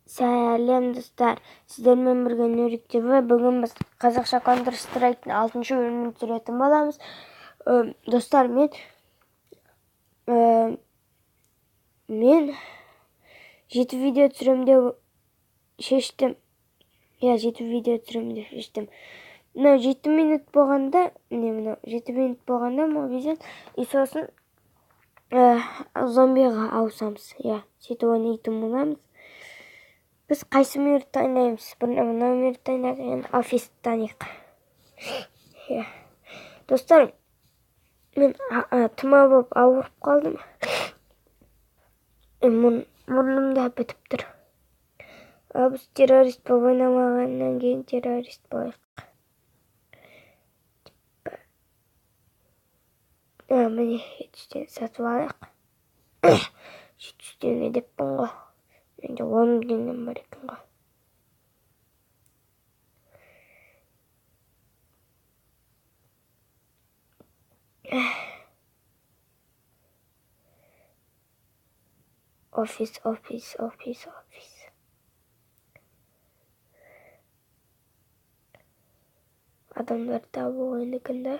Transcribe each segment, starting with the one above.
Сәлем достар, сіздермен бірге Нурик ТВ. Бүгін біз қазақша Counter Strike'ның 6 бөлімін түсіретін боламыз. Достар, мен 7 видео түсіремін деп шештім. Иә, 7 видео түсіремін деп шештім. Мынау 7 минут болғанда, міне мынау 7 минут болғанда мынау видео, и сосын зомбиға ауысамыз. Иә, сөйтіп ойнайтын боламыз. Біз қайсы мирді таңдаймыз? Бір мынау мирді таңдадық, енді офисті таңдайық. Иә. Достар, мен тұмау болып ауырып қалдым. Мұрным да бітіп тұр. Ал біз террорист болып ойнамағаннан кейін террорист болайық. Міне, 700-тен сатып алайық. 700 теңге деппін ғой. Менде 10 теңгем бар екен ғой. Офис, офис, офис, офис. Адамдар табу қиын екен да.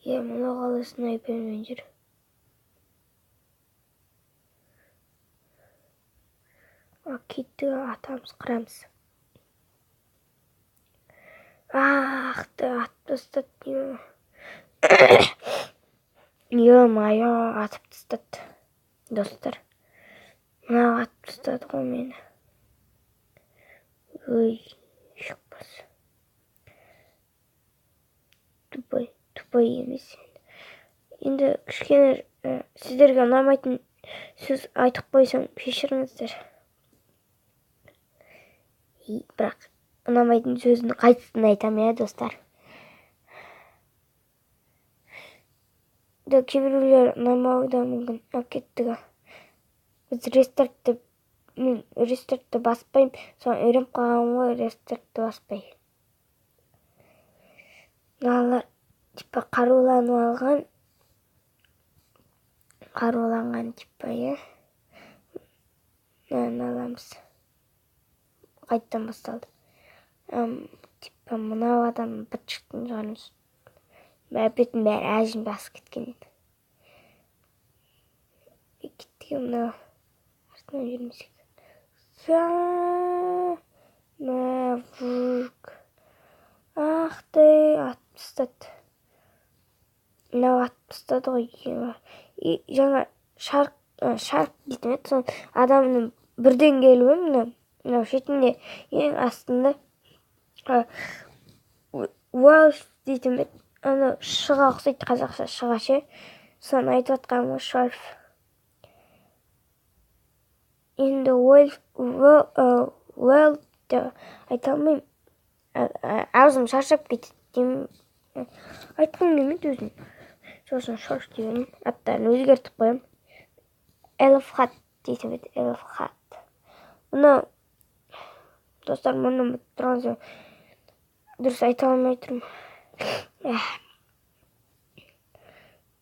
Е, мынау қалай снайпермен жүр? Кетті, атамыз, қырамыз. Ах ты, атып тастады. Ё-моё, атып тастады. Достар, мынау атып тастады ғой мені. Ой, шықпас. Тупой, тупой емес енді. Енді кішкене сіздерге ұнамайтын сөз айтып қойсам, кешіріңіздер. Бірақ ұнамайтын сөздің қайсысын айтамын, иә, достар? Да, кейбіреулер ұнамауы да мүмкін. Алып кеттік. Біз рестартты, мен рестартты баспаймын, соны үйреніп қалғанмын ғой, рестартты баспай. Мыналар типа қаруланып алған, қаруланған типа, иә. Мынаны аламыз. Қайтадан басталды. Типа мынау адам быт-шытын шығарамыз. Бетін бәрі әжім басып кеткен еді. Кеттік мынау. Артынан жүрмесек. Ах ты, атып тастады. Мынау атып тастады ғой. И жаңа шарк дейтін еді, сол адамның бірден келуі мынау. Мынау шетінде ең астында Уэльс дейтін бе, анау шыға ұқсайды, қазақша шыға ше. Соны айтып жатқаным ғой, шарф. Енді Уэльс деп айта алмаймын. Аузым шаршап кетеді деймін. Айтқым келмейді өзім. Сосын шарф деймін. Аттарын өзгертіп қоямын. Эльфхат дейтін еді, Эльфхат. Мынау достар, мұрным бітіп тұрған соң дұрыс айта алмай тұрмын.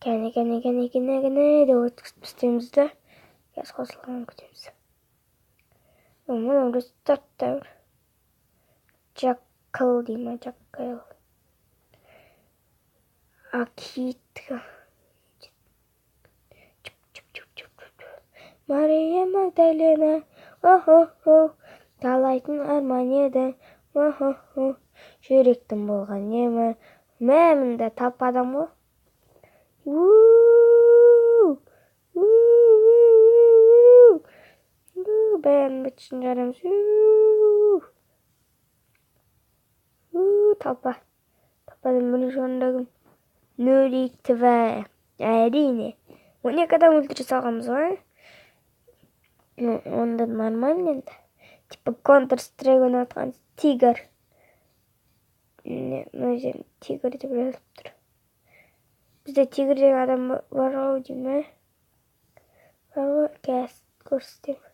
Кәне, кәне, кәне, кәне, кәне деп өткізіп тастаймыз да, қазір қосылғанын күтеміз. Мынау рестарт та бір. Джаккал дей ма, Джаккал. Акитка. Мария Магдалена, о-хо-хо, талайтын арман еді, о-хо-хо, жүректің болған емі. Мә, мында тап адам ғой. Бәрін бітшін жарамыз. Талпа. Талпадан бірінші орында кім? Нурик ТВ. Әрине. 12 адам өлтіре салғанбыз ғой. Онда нормально енді. Типа Counter Strike ойнап жатқан тигр. Міне, мына жерде тигр деп жазылып тұр. Бізде тигр деген адам бар ғой деймін, ә? Бар ғой, қазір көрсетемін.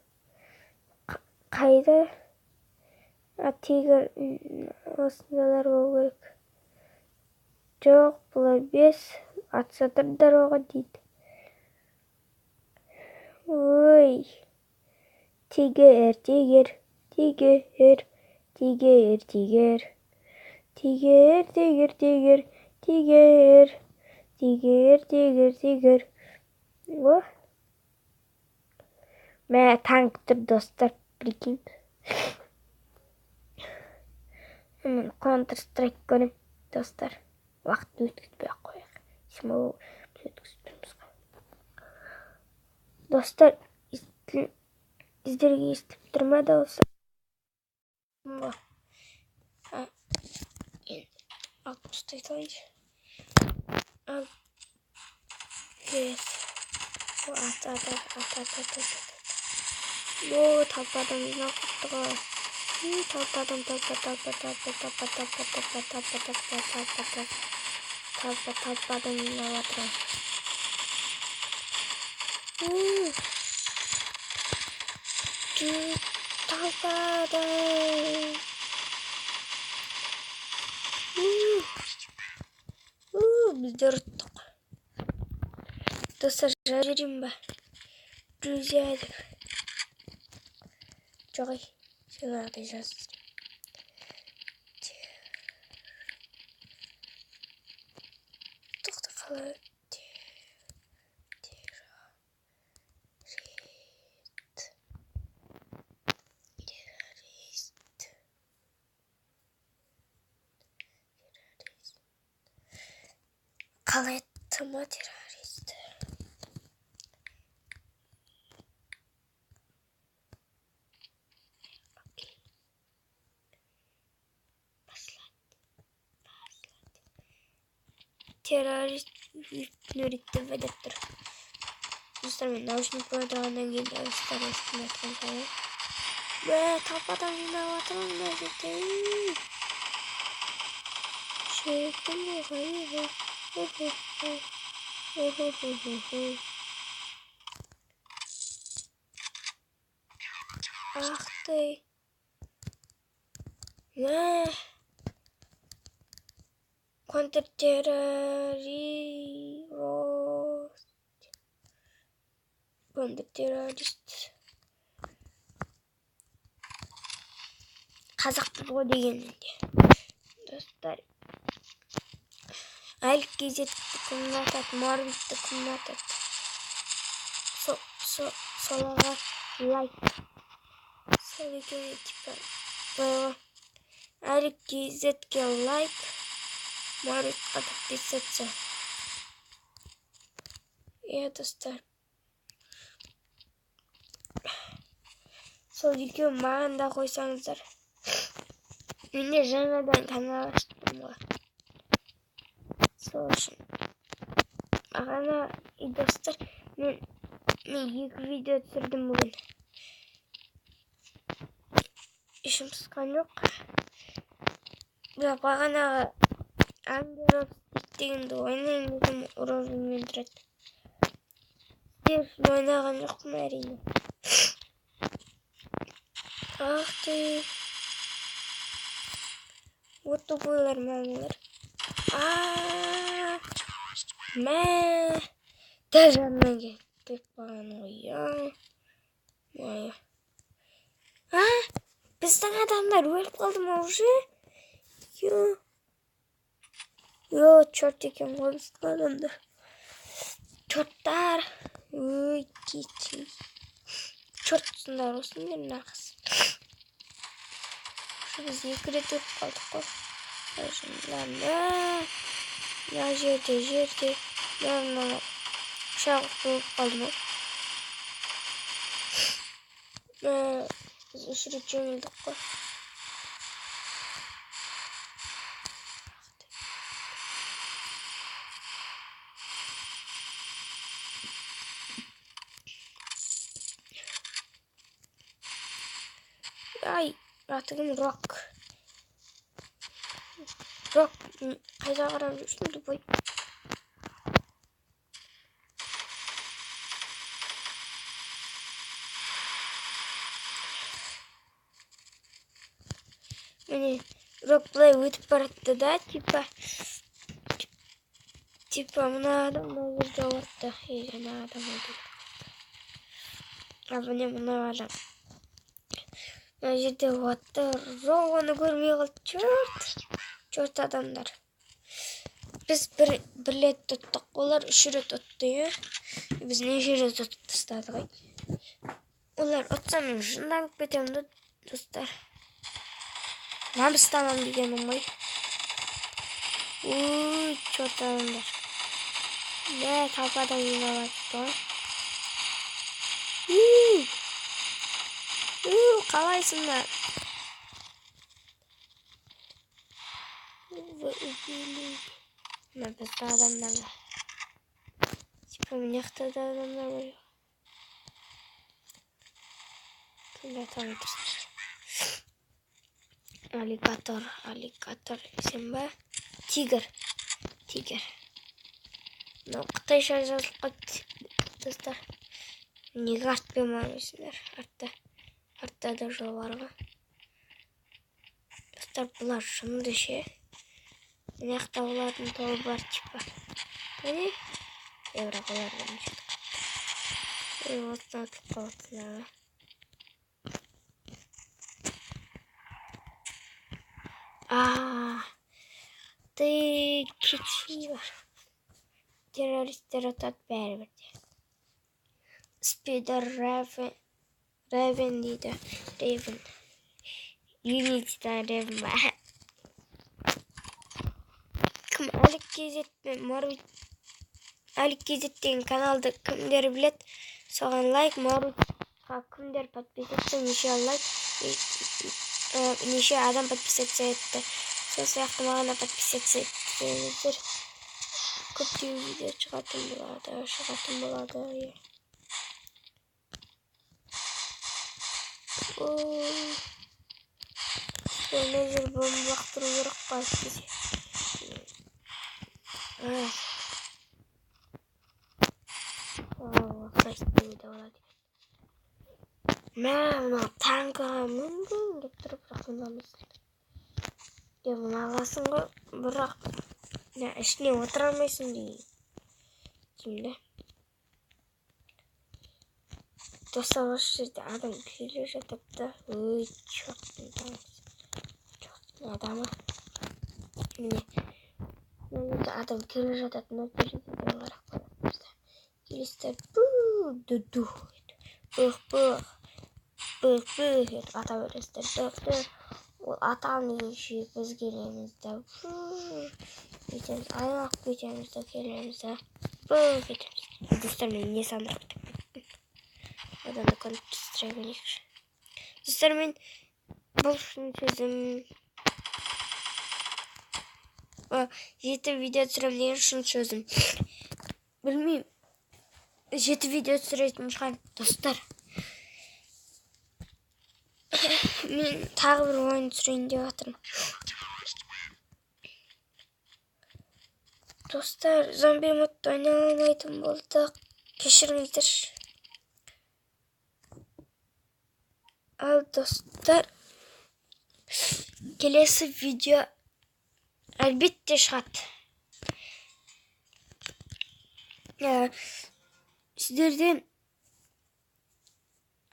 Қайда? Тигр осындайлар болу керек. Жоқ, бұлар 5 атса тұрдар оға дейді. Ой. Тигр, тигр, тигр, тигр, тигр. Тигр, тигр, тигр, тигр. Тигр, тигр, тигр. О. Мә, танк тұр, достар, прикинь. Мен Counter Strike көрем, достар. Уақытты өткізбей ақ қояйық. Смол біз өткізіп тұрмыз ғой. Достар, сіздерге естіп тұр ма дауысы? Енді алып тастай салайыншы. Ал келесі. Ат, ат, ат, ат, ат, ат, ат, ат. О, толпа адам жиналып кетті ғой. Толпа адам, толпа, толпа, толпа, толпа, толпа, толпа, толпа, толпа, толпа, толпа, толпа, толпа адам жиналып жатыр ғой. Толпа адам. Біздер ұттық. Достар, жазып жіберейін ба? Друзья деп. Жоқ, ай, жаңағыдай жаз. Тоқта, қалай? Террорист. Террорист. Қалай ма террорист? Окей. Послать. Послать. Террорист нөретті деп тұр. Достар, мен наушник қойғаннан кейін дауыстар естілмей жатқан шығар. Мә, толпа адам жиналып жатыр мына жерде. Шектім ғой. Ах ты. Мә. Контртеррорист. Контртеррорист. Қазақпыз ғой дегенде. Достар. Әлік кезетті кім ұнатады, Марвитті кім ұнатады? Соларға лайк. Сол екеуіне типа былай ғой. Әлік кезетке лайк, Марвитқа подписаться. Иә, достар. Сол екеуін маған да қойсаңыздар. Мен де жаңадан канал аштым ғой. Сол үшін. Бағана, достар, мен 2 видео түсірдім бүгін. Ішім пысқан жоқ. Бірақ бағанағы Ангел дегенді ойнайын десем, уровеньмен тұрады. Сіздер үшін ойнаған жоқпын әрине. Ах ты. Вот тупойлар мыналар. Мә. Дәл жанынан келіп қалған ғой. А, біздің адамдар өліп қалды ма уже? Йо, черт екен ғой біздің адамдар. Черттар. Ой, кетші. Чертсыңдар осындай нағыз. Біз 2 рет өліп қалдық қой. Мына жерде, мына шағып болып қалдым ғой. Біз 3 рет жеңілдік қой. Ай, аты кім? Рок. Рок, қайда қарап жүрсің, тупой? Міне, Рок былай өтіп баратты да, типа мына адам мына жерде ауыртты. Ей, жаңа адам өлді. А міне мынау адам. Мына жерде отыр. Жоқ, оны көрмей қалды. Черт. Черт адамдар. Біз бір рет ұттық. Олар 3 рет ұтты, иә? Біз неше рет ұтып тастадық, ай. Олар ұтса мен жынданып кетемін да, достар. Намыстанамын дегенім ғой. Ой, черт адамдар. Мә, толпадан жиналады ғой. Қалайсыңдар? Вы убили. Мына бізді адамдар бар. Типа мына жақта да адамдар бар. Кімді атап отырсың? Аллигатор, аллигатор сен ба? Тигр, тигр. Мынау қытайша жазылып қалды, достар. Неге артпен бармайсыңдар? Артта. Артта да жол бар ғой. Достар, бұлар жынды ше. Мына жақта олардың тобы бар, типа. Міне? Бірақ олар бірінші рет қалды. Ой, осыдан атылып қалыпсыңдар ғой. Ты кетші бар. Террористер ұтады бәрібір де. Спидер Ревен дейді. Ревен. Юнитидан Ревен ба? Кім Алик Кезет пен Марвит, Алик Кезет деген каналды кімдер біледі, соған лайк, Марвитқа кімдер подписаться, неше лайк, неше адам подписаться етті. Сол сияқты маған да подписаться етсеңіздер, көптеген видео шығатын болады, иә. Ой, мына жер бомба лақтыру керек қой әйтпесе. Осылай істеуге де болады екен. Мә, мынау танкіға мінгім келіп тұр, бірақ міне алмайсың. Е, мына аласың ғой, бірақ мына ішіне отыра алмайсың деймін да. Достар, осы жерде адам келе жатады да. Ой, черттың танкісі. Черттың адамы. Міне. Мына жерде адам келе жатады, мына терезеден қарап қалады. Келесіздер, ду-ду, бых, бых, бых, бых етіп ата бересіздер. Дық, дық. Ол атам дегенше біз келеміз да, бүйтеміз, айналып кетеміз да, келеміз да, бых етеміз. Достар, мен не сандырып кеттім? Одан да көріп түсіре берейікші. Достар, мен бұл шын сөзім. 7 видео түсіремін деген шын сөзім. Білмеймін, 7 видео түсіретін шығармын, достар. Мен тағы бір ойын түсірейін деп жатырмын. Достар, зомби модты ойнай алмайтын болдық. Кешіріңіздерші. Ал достар, келесі видео әлбетте шығады. Сіздерден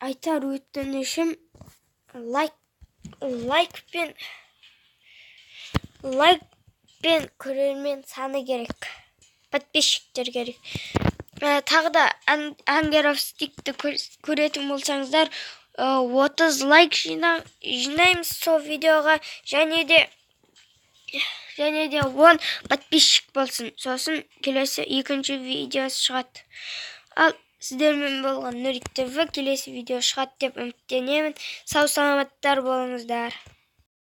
айтар өтінішім, лайк пен көрермен саны керек, подписчиктер керек. Тағы да Hunger of Stick'ті көретін болсаңыздар, 30 лайк жинаймыз сол видеоға, және де 10 подписчик болсын. Сосын келесі екінші видео шығады. Ал сіздермен болған Нурик ТВ, келесі видео шығады деп үміттенемін. Сау саламаттар болыңыздар.